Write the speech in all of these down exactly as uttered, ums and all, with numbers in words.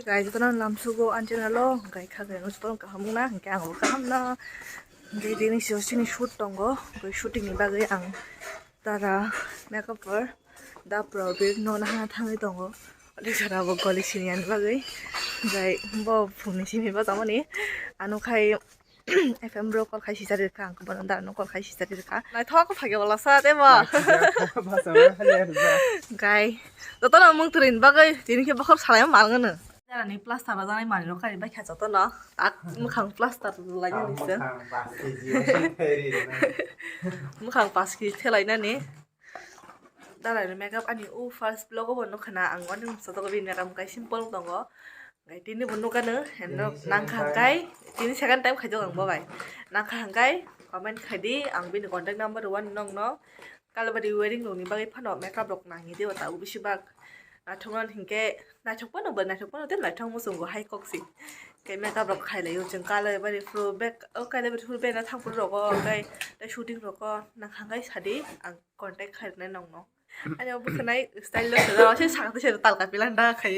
Guys, jotono lamsugo ani channel o, hwnkhe kha khe jotono kaham wngna, hwnkhe ang bo kaham no. Hwnkhe tini siyosini shoot tongo, hwnkhe shooting ni bagwi ang tara makeup or da probir no nahana thangwi tongo. Ode sara bo goli sini ani bagwi. Hwnkhe bo phungni simi bachamo ni. Ano khai F M bro call khai sijari rwkha, ang bono da no call khai sijari rwkha. Naithok phage wala sa de bo. Gai. Jotono mung twrwini bagwi tini khe bokhok salai ma malgwno. Darani plaster bajaknai manwi rok khai bai kha jotono. Tak mwkhang plaster lainani se. Mwkhang paski thelainani. Darani makeup ani o first vlog o bo nukha na ang ani masa tok bini makeup kai simple tongo. Hwnkhe tini bo nukha no, and nangkha hwnkhe tini second time khaijak ang bo bai. Nangkha hwnkhe comment khai di, ang bini contact number rwani nokno. Kalabari wedding rokni bagwi phano makeup rok nangwi di, o tabuk bisi bak naithok nang hinkhe naithok phano bo, naithok phano tei naithok muchungo hai kok si. Hwnkhe makeup rok khai laio chwng Kalabari phuru bek, o Kalabari phuru bek na thang phuru rogo, hwnkhe tei shooting rogo nangkha hwnkhe sadi, ang contact khai rwnai nokno. Ani o bwkhwnai style no swnam, se sakte se talka pilanda khai.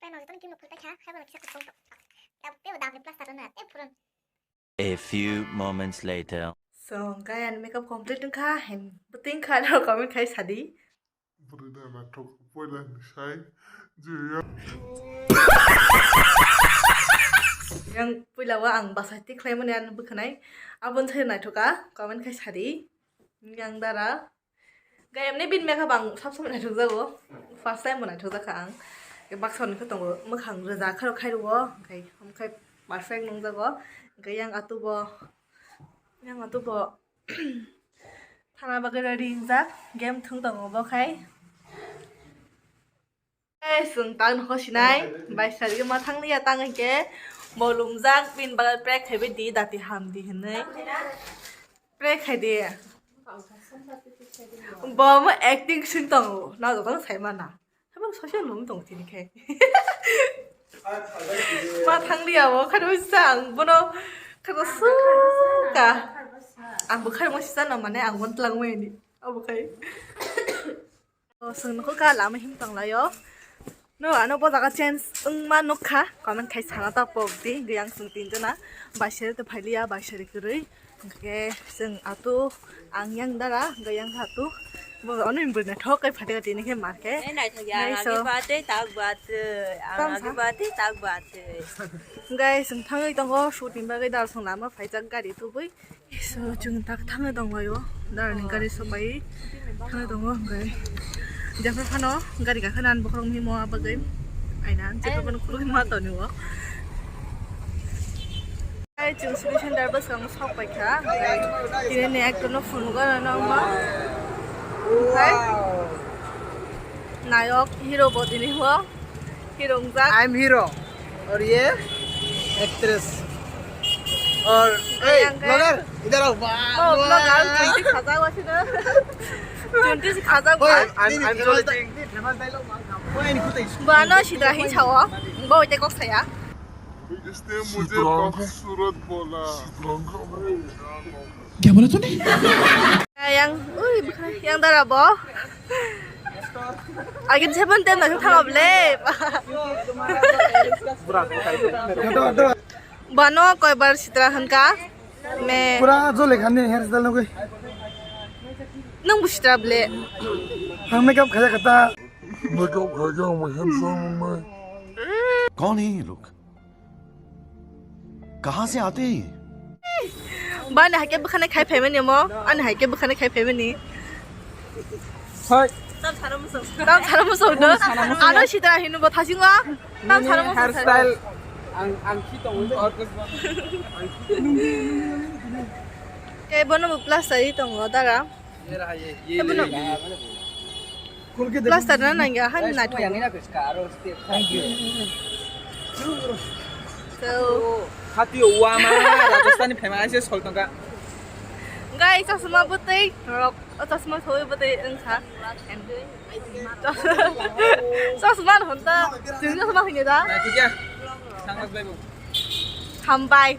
Tei no jotono kimno phulkai kha, haibo no kisa kwchwng tok. Tei bo dam ni plaster no, tei phulon. A few moments later. So, hwnkhe ani makeup complete wngkha, and bwtwi wngkha, aro comment khai sadi. Bwrwi da naithok poila ni sai, je ya. Yang puila o ang bwsai tik khlaimani ano bwkhwnai, aboni sai naithok kha, comment khai sadi. Yang dara. Gayam ni bini makeup ang sab samai naithok jago. First time bo naithok jakha ang. Baksa ni khe tongo, mwkhang rwja khe rw khai rwo, hwnkhe, hwnkhe perfect nung jago. Hwnkhe yang atu bo, yang atu bo thana bagwi ready wngjak, game thwng tongo bo khai. Guys, chwng tang nokho sinai, bai sari ma thang liya tang hwnkhe, bo lumjak bini bagwi pray khaibai di, dati ham di hinwi. Pray khai di. Bo mo acting sing tongo, na jotono sai mana. Habo social lum tong tini khai. Ma thang liya bo, kharo sa ang bono kharo suka. Ang bo kharo mo sisa no mane ang bon tlang mo ni. Abo khai. O, chwng nukho kha lama him tonglaio. No, ano bo jaga change wngma nukha, comment khai sana ta pok di, hwnkhe yang chwng tinjona, bai sari to phailiya, bai sari kwrwi, hwnkhe chwng atu, ang yang dara, hwnkhe yang atu, bo ono bwrwi naithok kai phaikha tini khe markhe. Nai so. Ang agi bate tak bate, ang agi bate tak bate. Hwnkhe chwng thangwi tongo, shooting bagwi dara chwng lama phaijak gari tubui. So, chwng tak thangwi tonglaio. Darani gari sobai thangwi tongo, hwnkhe. Jefra phano gari gakhana ani bokhorok mimo abagwi. Aina, jefra phano khulugwi ma tonio. Ai, chwng city center bwskango sok paikha. Tini ni ektono phunukgo nangma. Hai. Nayok hero bo tini o. Hero wngjak. I'm hero. और ये एक्ट्रेस। और ए, vlogger, इधर आओ। Wow, vlogger, twenty khajak wasina. Twenty khajak. Oye, I'm, I'm, I'm famous dialogue मार खा। Oye, इनको तो इसको Bano sidra hin sao. Bo ite kok saya. इसने मुझे खूबसूरत बोला। क्या बोला तूने? Yang, ui, yang dara bo. Agin seven ten na thang able. Bano koi bar sitra hanka. Me. Pura jole khamni hair style nugui. Nang bu sitra ble. Ang makeup khaya kata. Makeup khaya ang handsome nai. कौन है ये लोग? कहाँ से आते हैं ये? Bani haike bwkhani khai phaimani mo, ani haike bwkhani khai phaimani. Hai. Tam sara musok. Tam sara musok do. Ano sitra hinu bo thasingo. Tam sara musok. Hairstyle. Ang, ang khi tongo. Kei bono bo plus sai tongo dara. Plaster na nangya, han na thok. So, hati wama Rajasthani famous se sol tongka. Guys, chasma bwtwi rok, o chasma thoi bwtwi wngkha. Chasma honta, jeng chasma hini da. Hambai.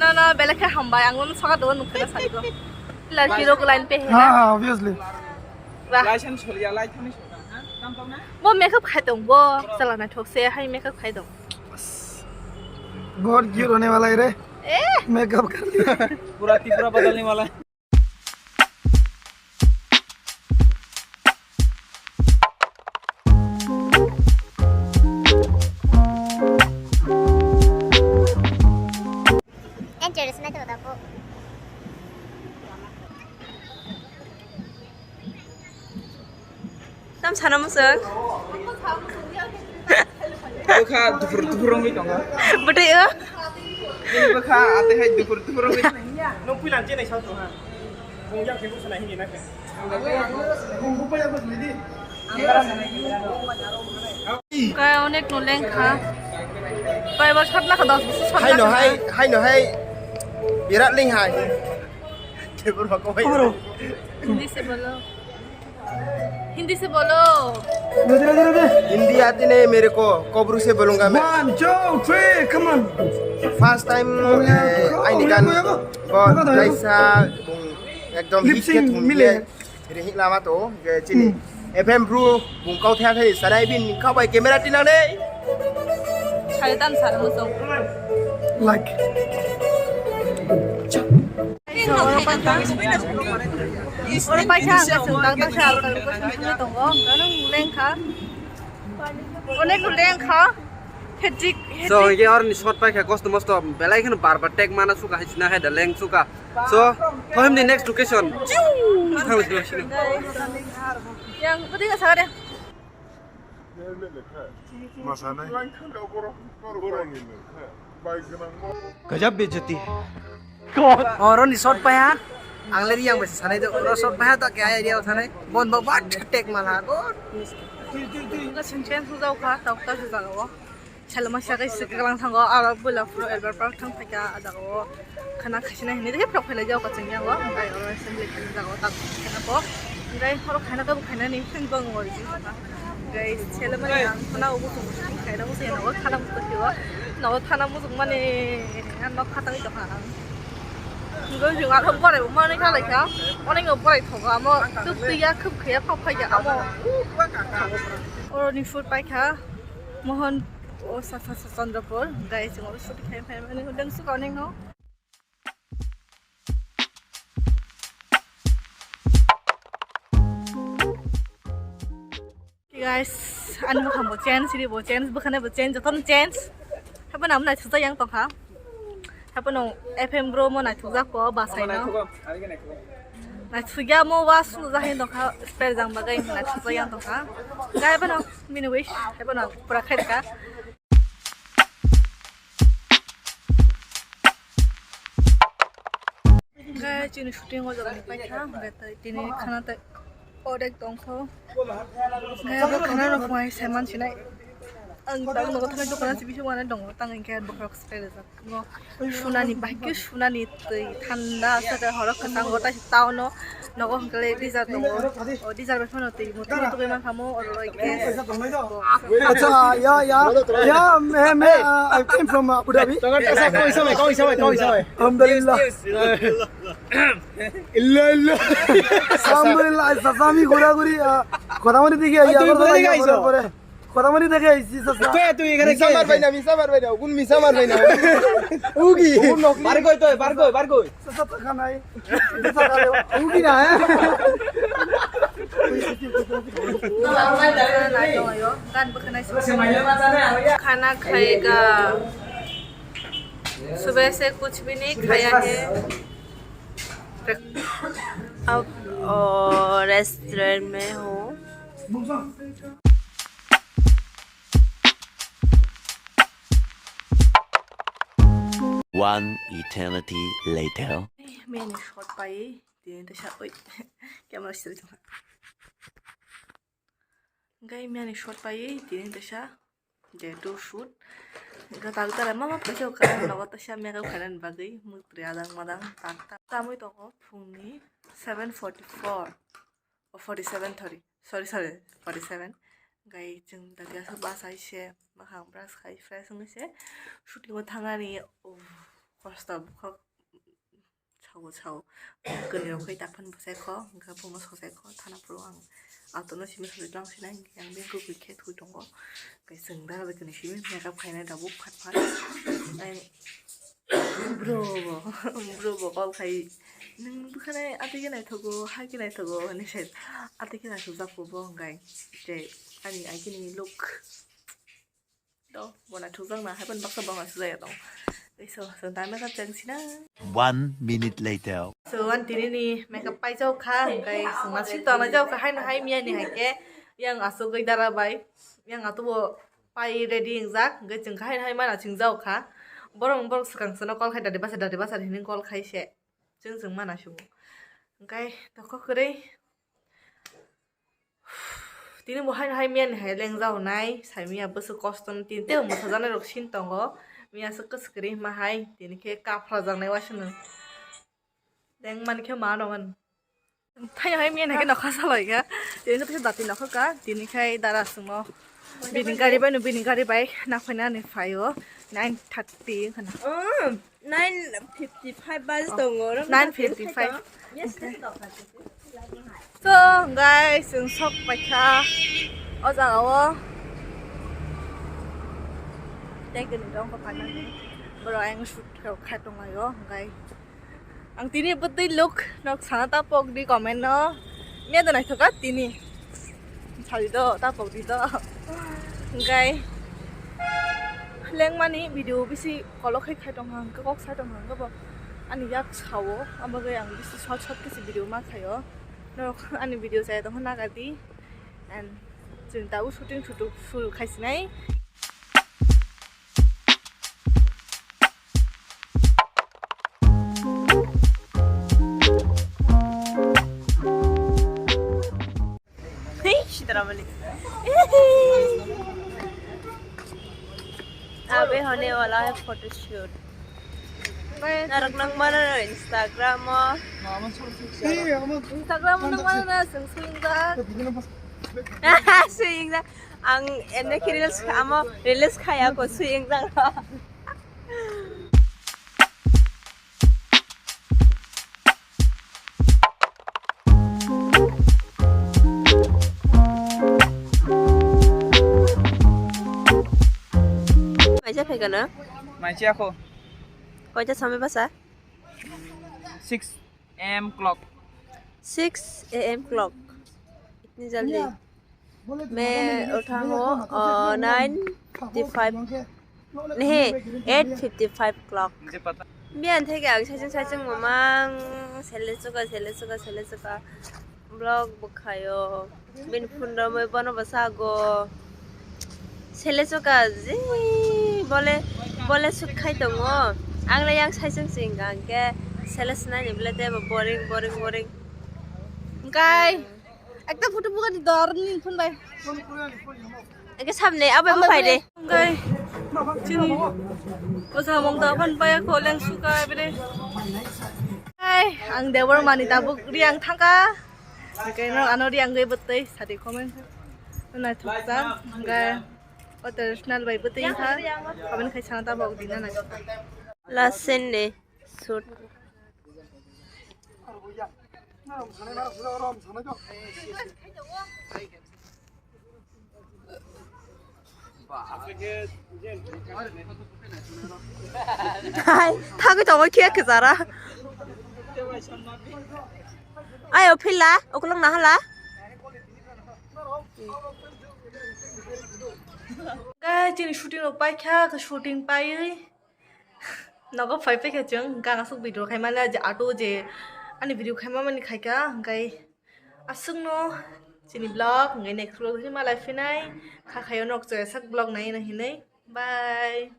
No, no, belai khe hambai, ang no saka do nukhe sani ko. Ladki rok line pe hai na. Ha, ha, obviously. Wah. License choliya, license choliya, ha? Tam tam na? Bo makeup khai tong bo, chala naithok se hai makeup khai tong. बहुत क्यूट होने वाला है रे। Eh. Makeup कर लिया। पूरा त्रिपुरा बदलने वाला है। Enjoy rwsnai tongo da bo. Tam sana musuk. Bwkha duphur duphur wngwi tongo. Bwtwi o. Bini bwkha atwi hai duphur duphur wngwi. Nung puilang chenai sao tong ha. Bung yang khe bwsana hini na khe. Kaya onek no lengkha. Kaya ba sat lakha dos bosor sat lakha. Hai no hai, hai no hai. Birat ling hai. Tebur ma koi. Hindi se bolo. Hindi se bolo. Hindi आती नहीं मेरे को, कोबरू से बोलूंगा मैं। One, two, three, come on. First time, eh, aini gan bo kaisa bung ekdom hit khe thung mile. Rihik lama to, je chini. F M bro, bung kau thaya thai, sanai bin kau bai camera tinang dei. Sari tan sari musung. Like. Oro paisa, oro paisa ang kasung tang tang sa alka luka sung sung tongo, ganang lengkha. Onek lengkha. Hectic, hectic. So, hingke oroni shot paikha kosto mosto belai kheno bar bar take mana suka hai sina hai da leng suka. So, to himni next location. Chiu! Thang silo sino. Yang penting asal deh. Masanai. गजब बेइज्जती है। Oro ni shot paiha. Ang le yang bai sanai do. Oro shot paiha to kaya area sanai. Bon bo bat tek mala go. Ga sing chen su jau kha, tok ta su jau. Chalma sa kai sik lang thango. Aro bula pro elbar park thang thaka a jaga o. Khana khasina hini de pro khela jau ka ching yang o. Ai oro assembly khela jaga o tak khela ko. Gai oro khana ka bu khana ni thang bang o ji. Guys, sele mani ang khana ubu sung sung khaina musi nogo thana musi kiwa. Nogo thana musi mani ang nok khatang ito kha. Guys, yung aro borai mani khalai kha. Onek no borai thogo amo tuk tuya khup khaya phap khaya amo. Oro ni food pai kha. Mohon o sa sa sa Chandrapur. Guys, yung oro shoot khai khai mani udang suka onek no. Guys, ani bwkhang bo change, siri bo change, bwkhani bo change, jotono change. Haphano ang naithokjak yang tongkha. Haphano F M bro mo naithokjak ko, basaino. Naithokya mo wa sujak hai tongkha, spare jang bagwi naithokjak yang tongkha. Gai haphano bini wish, haphano pura khairka. Hingke chini shooting o jaga ni paikha, hingke tei tini khana tei odek tongkho. Hingke abo khana rok mai saiman sinai. Ang tang nogo thangwi dukana si bisingo ane tongo, tang hingke bokhorok swkang rijak. Ngo sunani bahai khe sunani twi thanda aswk horo kwchang o tei town o. Nogo hwnkhe le desert tongo. O desert bai phano twi muthungwi tugwi mankha mo, oro bai khe. Acha, ya, ya, ya, me, me, uh, I came from, uh, Abu Dhabi. Kau isa mai, kau isa mai, kau isa mai. Alhamdulillah. Illa, illa. Alhamdulillah, sasa ami ghura ghuri, uh, Kotamari dekhi aiya, Kotamari dekhi aisi, sasa. Koi, tui ekhane misa mar bai na, misa mar bai na, ugun misa mar bai na. Ugi. Bar goi toi, bar goi, bar goi. Sasa ta khanai. Ugi na, eh. खाना खाएगा। सुबह से कुछ भी नहीं खाया है। अब, ओ, रेस्टोरेंट में हूँ। One eternity later. Miyani shot pai, tini teisa, oi, camera siri tongkha. Hingke miyani shot pai, tini teisa, day two shoot. Hingke tagtara mama paisa kha, nogo teisa makeup khainani bagwi, mwtri adang madang, tak tak. Tamoi tongo phungni seven forty-four. O, forty seven, sorry, sorry, sorry, forty seven. Gai chwng datia sa bachai se, makhang brush khai fresh wngwi se shooting o thangnani, uff, Kosto bukhuk sao sao. Kwnwi rok khai tak phano bwsai kho, hwnkhe bono sosai kho, thana phuru ang auto no simi sori tong sinai, hwnkhe ang bini kwkwi khe thwi tongo. Hwnkhe chwng dara bai kwnwi simi makeup khainai tabuk phat phat. Tei bro bo, bro bo call khai, "Nwng bwkhanai atwi khe naithogo, hai khe naithogo," hinwi sai, atwi khe naithokjak bo, bo hwnkhe je ani agini look. To, bo naithokjakna, haiphano baksa bangma sujaya tong. Tei so, so, ta makeup chang sina. One minute later. So, ang tini ni makeup paijak kha, hwnkhe chwng ma sing tong laijak kha, haino hai miya ni hai khe, yang asugwi dara bai, yang atubo pai ready wngjak, hwnkhe chwng kha haino hai mana sing jak kha. Borok, borok swkang swkang call khai, dadi basa, dadi basa hinwi call khai se. Chwng chwng mana sung. Hwnkhe tokho kwrwi. Tini bo haino hai miya ni hai lengjak nai, sai miya bwswk kosto no tini tei mwsajaknai rok sin tongo. Miya swk kwchwk kwrwi hima hai, tini khe kapra jaknai waisa no. Lengmani khe ma nongo. Thaino hai miya ni hai khe nokha salai kha. Tini khe dati nokha ka, tini khai dara swngo. Bini gari bai no, bini gari bai nakhoina ni phaio nine thirty wngkha na. Oh, nine fifty five baje tongo, oro nine fifty five. Yes, yes, yes. So, guys, chwng sok paikha o jaga o. Tei kini dong ko phaina ni. Boro ang shoot khe khai tonglaio, guys. Ang tini bwtwi look nok sana ta pok di comment no. Miya da naithoka tini. Sari do ta pok di do. Hwnkhe lengmani video bisi kolok khai khai tong hang kok sai tong hang bo ani yak sao. Abo gai ang bisi short short kisi video ma khaio. Nok ani video saya tong naga di. And chwng tabuk shooting shooting full khai sinai. Hey, Sitaramali. Abe hone wala hai photoshoot. Narok nang mana Instagram o. Instagram o nang mana na sing sing da. Sing da. Ang ene ki reels amo reels khaya ko sing da. Maisa phaikana? Maisa ako. Koita samai basa? Six a m clock. Six a m clock. Itni jaldi. मैं उठा हूँ, अ, nine fifty five, नहीं, eight fifty five o'clock। Miyan theke ang saichung saichung mamang sele chuka, sele chuka, sele chuka vlog bwkhaio. Bini phone romwi bono bwsago sele chuka ji bole, bole suk khai tongo. Ang le yang saichung sing hwnkhe sele swnai ni bole tebo boring, boring, boring. Hwnkhe Ekta photo buka di dor ni phone bai. Eke samne abai bukai de. Gai. Chini. Osa mong da phan bai ko leng suka bede. Hai, ang Debor mani tabuk riang thangka. Eke no ano riang gai betai sadi comment. Nai thuksa gai. O traditional bai betai kha. Comment khai sana tabuk dina nai. Last scene ne. Shoot. Hai, thagwi tongo khe kwchara. Ayo phila, ukulung nahala. Guys, chini shooting rok paikha, shooting paiwi. Nogo phai paikha chwng, hwnkhe ang aswk video khaimani je auto je ani video khaimani khaikha, hwnkhe aswkno chini vlog, hwnkhe next vlog hwnwi malai phinai, kha khaio nok chaya sak vlog nai hinwi, bye.